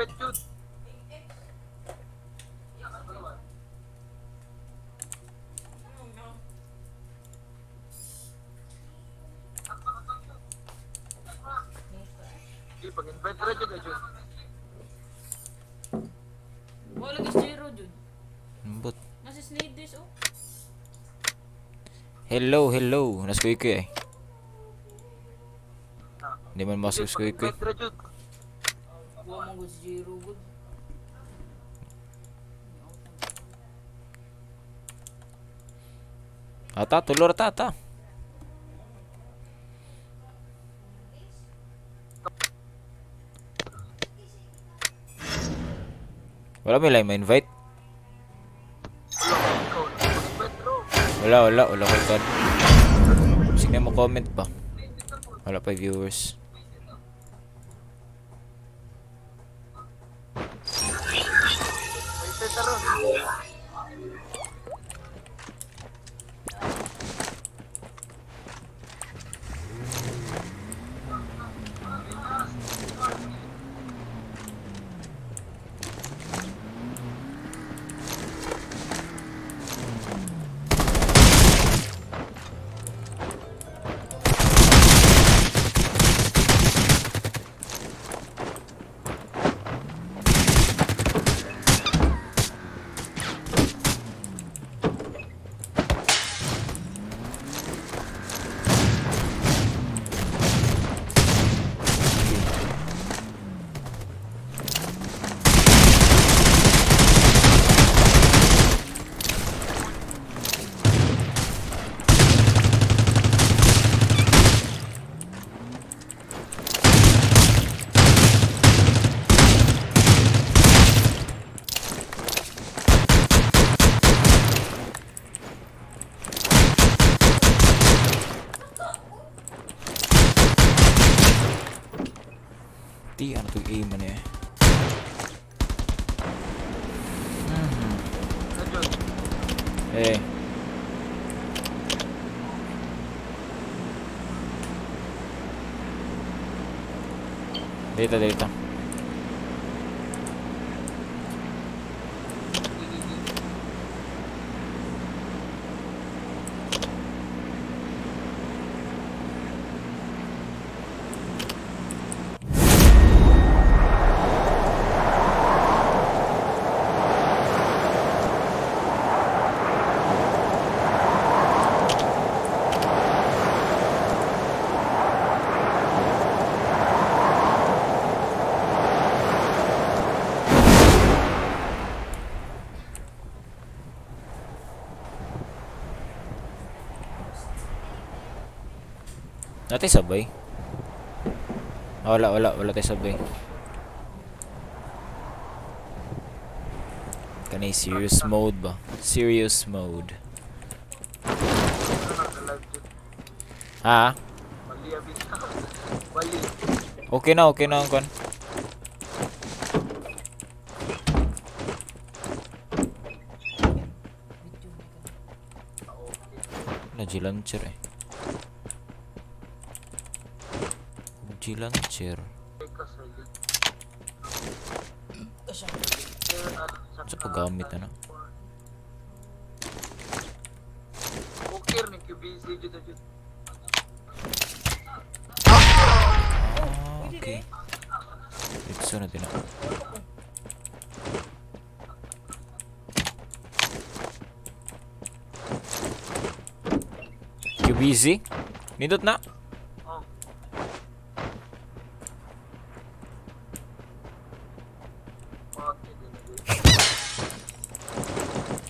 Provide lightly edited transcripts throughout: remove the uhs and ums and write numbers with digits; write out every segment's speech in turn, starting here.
Pag-invite yun. Di, pag-invite ra jud jud. Wala lagi si Jero jud. Ambot. Nasa Sniders oh. Hello, hello. Nas kuy kuy eh. Hindi man masuk Jud, kuy kuy. pag-invite ra jud. Wa mo gud si Jero gud. Ata, tulor ata, ata. Wala may lang ma-invite. Wala ikaw. Pag-invite ra. Wala, wala. Wala ko kan. Sige mo comment pa. Wala pa viewers. Pag-invite ra. Di, ano itong aim man eh. Na jud. Eh. Dito, dito. Natin sabay. Ah, wala, wala. Wala tayo sabay. Kanay serious mode ba? Serious mode. Ha? Okay na ang kwan. Na G-launcher eh. G-launcher. Sa paggamit ano? Okay ni QBZ jud jud. Ah, okay. Ito na din ako. QBZ? Nindot na? Oh. Okay din na.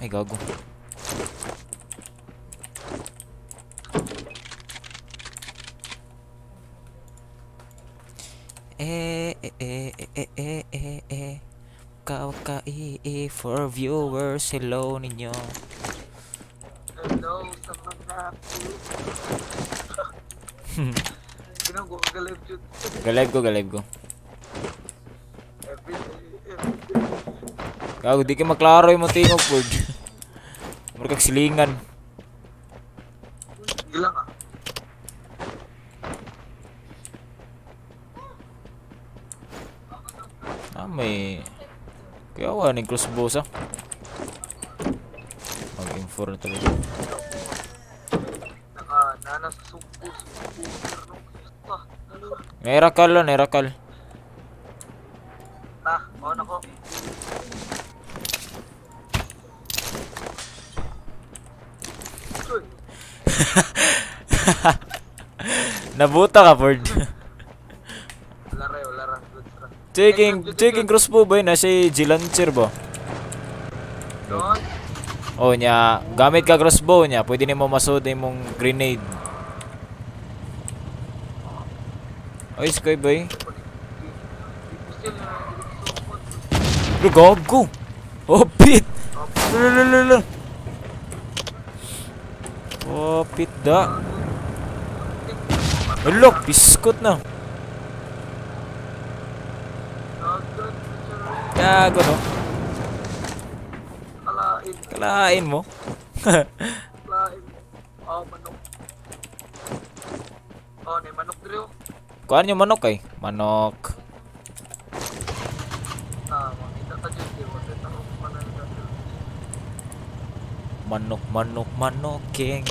Ay, gago. Eh, eh, eh, eh, eh, eh, eh. Ka, ka, eh, eh, for viewers, hello ninyo. Hello sa mga Ginagawa ka live jud. Galive ko, galive ko. Every day, every day. Gago, di ka maklaro yung tingog, Ford. Mura kag silingan. Gilang ah. May kaya wala ning crossbow sa. Mag-M4 na talaga. Naka nana sa sugpo, sugpo. Ano? Nairakal lo, nairakal. Ta, mao na ko. Uy. Nabuta ka, Ford. Wala ra, wala ra. Good ra. Checking crossbow ba yun? Nasa G-Launcher ba? Don. Oh, nya, gamit ka crossbow nya, pwede nimo masud imong grenade. Ay, sky boy. Bro, gago. Opit. Lulululu. Opit da. Look, biskot na. Gago no. Kalain. Kalain mo. Kalain mo. Oh, manok. Oh, ni manok diri. Kuan yung manok ay? Manok. Ah, makita ta dyan, di ba? Manok, manok, manok, king.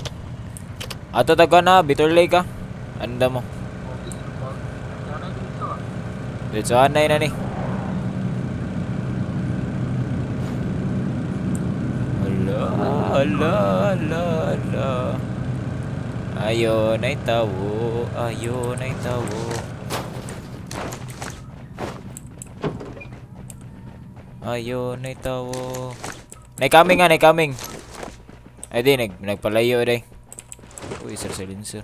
Ato taga na, Bitter Lake ah. Anda mo. Dito anay na ni. Ala, ala, ala, ala. Ayon ay tawo, ayon ay tawo. Ayon ay tawo. Nay coming nga, nay coming. Ay di, nagpalayo day. Uy, sir, silencer.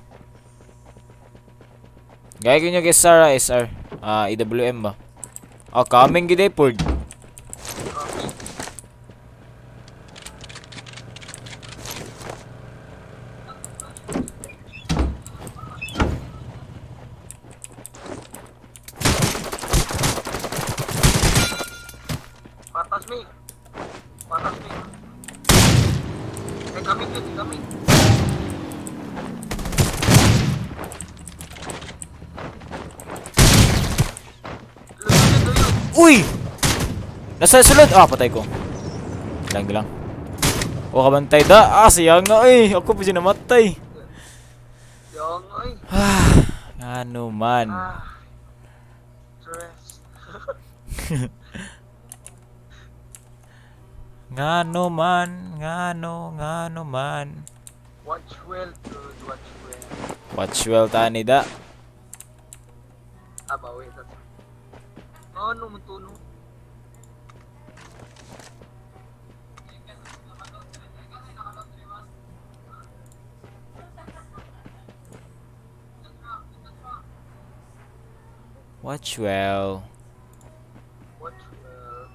Gaya ko nyo kay Sarah, SR. Ah, EWM ba? Ah, coming gid eh, Ford. Patas mi. Patas mi. Eh, coming yun, coming. Uy! Nasa sulod! Ah, patay ko. Lang, lang. O, kabantay da. Ah, siya nga eh. Ako pa siya namatay. Siya nga eh. Ah, ano man. Ah, stress. Ngano man, ngano, ngano man. Watch well, dude. Watch well. Watch well, tani da. Ah, bawi. Ano mo to, no? Watch well. Watch well.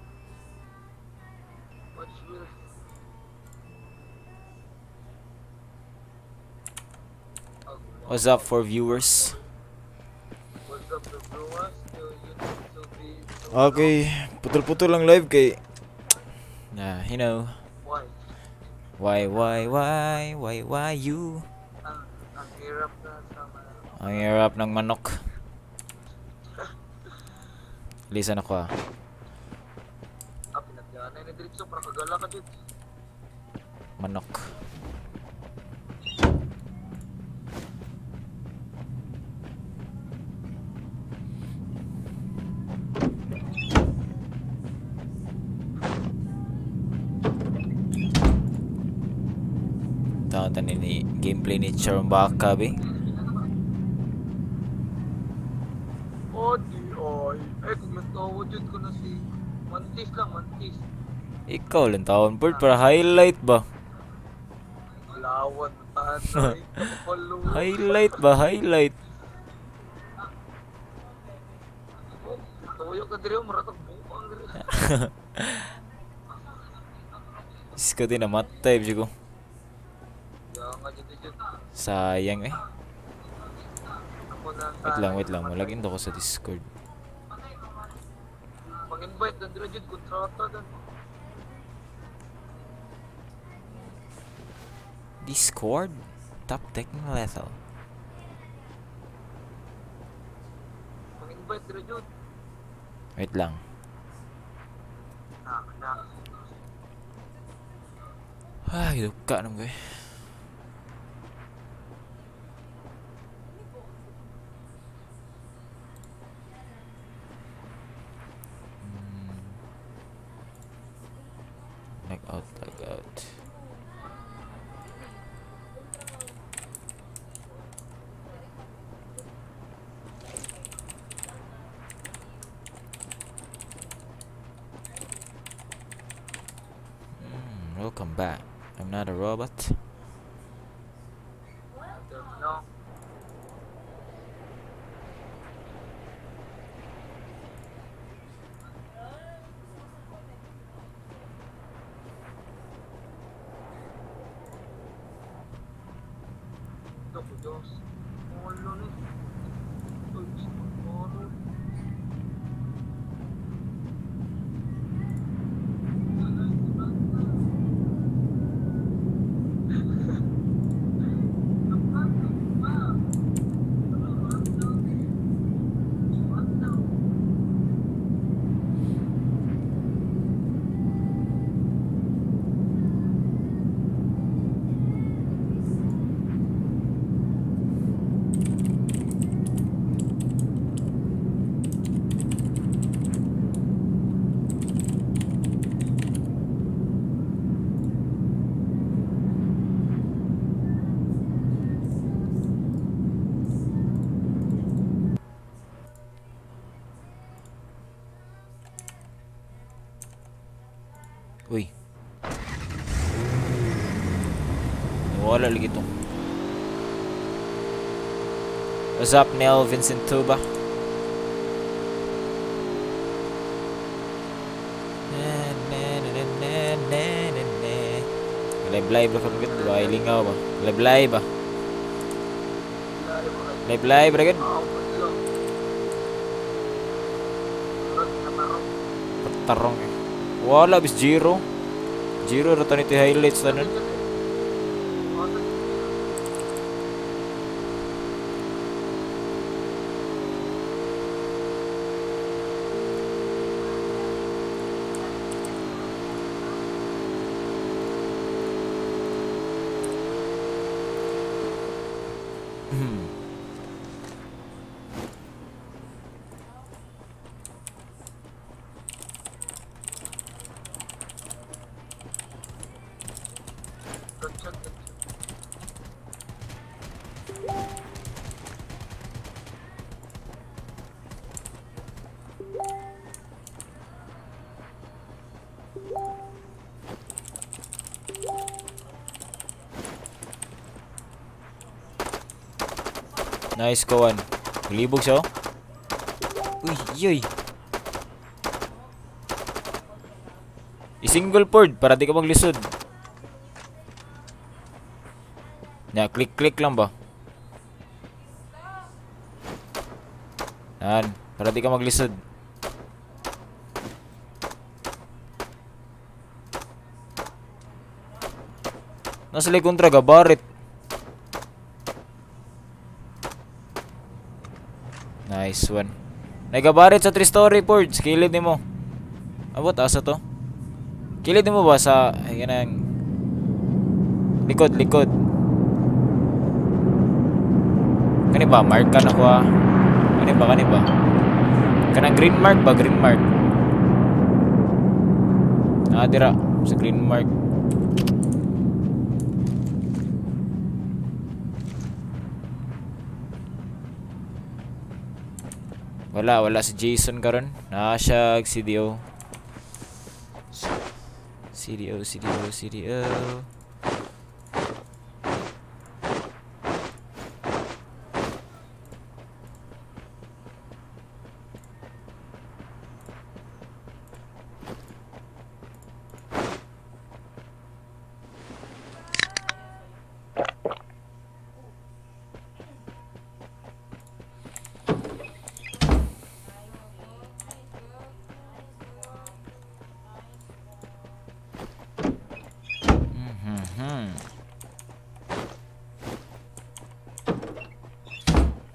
Watch well. What's up for viewers? What's up the viewers? Okay, putol-putol lang live kay. Nah, you know. Why? Why you? Ang hirap na sa manok. Ang hirap ng manok. Listen ako ah. Ah, pinagyanay na diretso para kagala ka dito. Manok. Tawag ni gameplay ni Charbaka be. Oh, di ay. Ay, kung natawa dyan ko na si Mantis lang, Mantis. Ikaw lang tawon, Bert, para highlight ba? Lawan, tanay, kapalo. Highlight ba? Highlight. Oh, tuyo ka diri, maratag buang diri. Isko din namatay, bigo. Sayang eh. Wait lang. Malagin ko sa Discord. Pag-invite dan dira jud kontrata dan. Discord top technical level. Pag-invite dira jud. Wait lang. Ay, duka naman ko eh. Lag out, lag out. Welcome back. I'm not a robot. No. Uy. Wala lagi to. What's up, Neil Vincent Tuba? Live live ra kagud, ba lingaw ba? Live live ba? Live live ra gud. Tarong eh. Wala bis Jiro. Jiro ra tanito highlights tanan. Nice kawan. Libog siya oh. Uy, yoy. I-single board para di ka maglisod. Ya, click-click lang ba? Yan, para di ka maglisod. Nasa kontra gabarit. Nice one. Nagabarit sa 3-story boards. Kilid nimo. Abot asa to? Kilid nimo ba sa ay kanang likod, likod. Kani ba mark ka na ko ah. Kani ba, kani ba? Kanang green mark ba, green mark. Ah, dira sa green mark. Wala, wala si Jason karon. Naa siya CDO. CDO, CDO, CDO.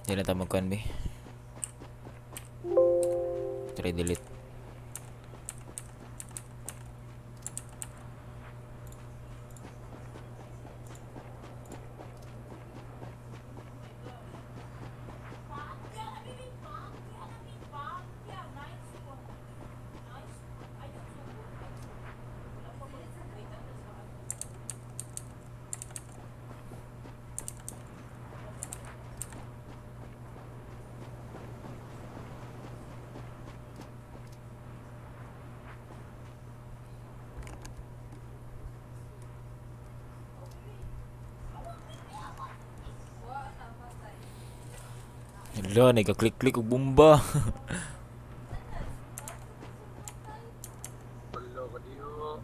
Hindi na tayo magkuhan, be. Try delete. Wala, nagka-click-click og bomba. Wala ka diyo.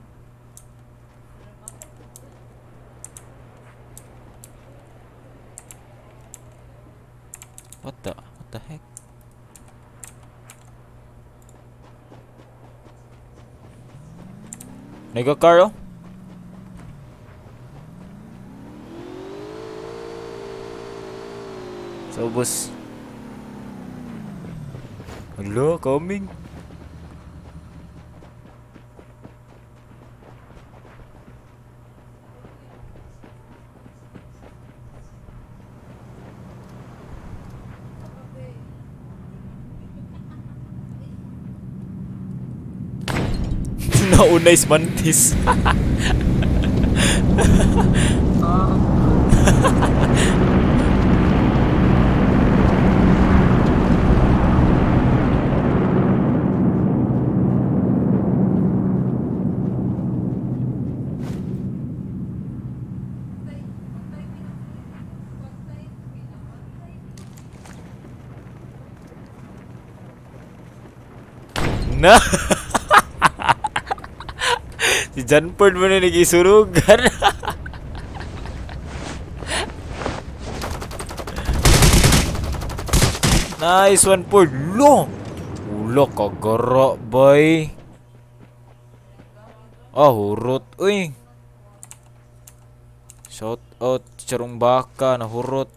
What the heck? Nagka-car oh. Sa ubos. Hello, coming. Nauna is mantis. Na. Si Janford mo na nagisurugan. Nice one, Ford. Lo! Ula, kagara, bay. Ah, hurot. Uy. Shout out, charong baka, nahurot.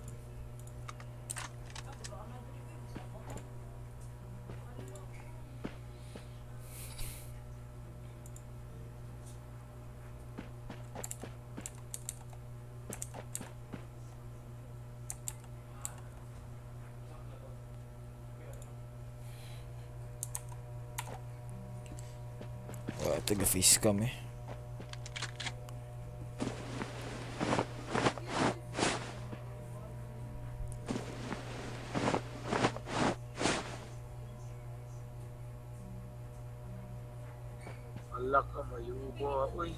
Taga face cam eh. Ala ka mayubo uy.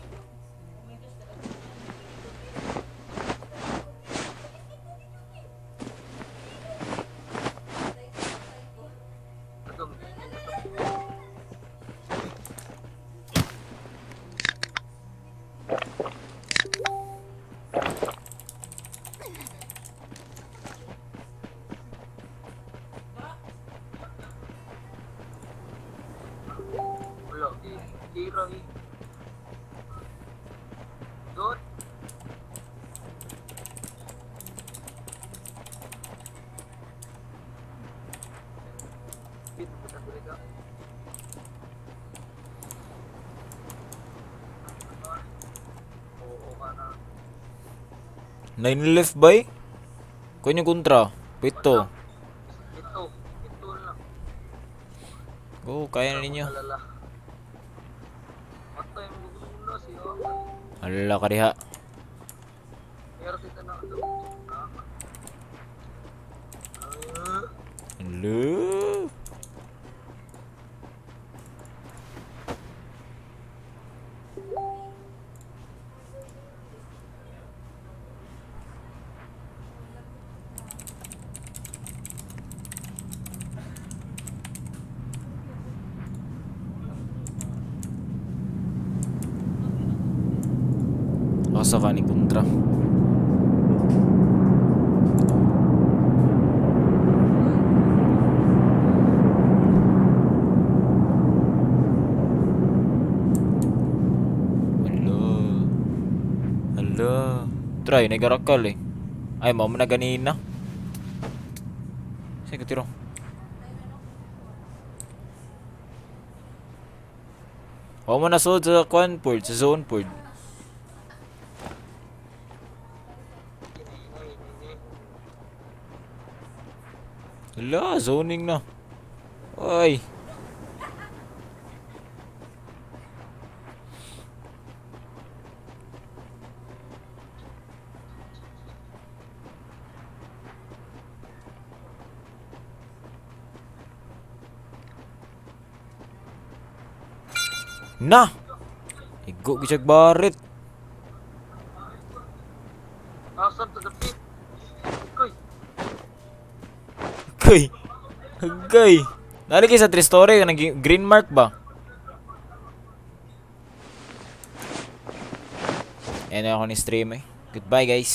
Nine left bay? Kunin yung kontra. Pito. Ito. Ito lang. Go, kaya na ninyo. Alala ka diha. Hello. Asa ka ni kontra? Hello. Hello. Try, nagarakal eh. Ay, mao man na ganina. Sige, tiro. Mao man na sud sa kwan port, sa zone port. Hala, zoning na. Oy. Na. Igo gyud barit. Awesome to the pit. Koy. Hagay. Hagay. Nalagay sa 3 story nag green mark ba? Ano ako ni stream eh. Goodbye, guys.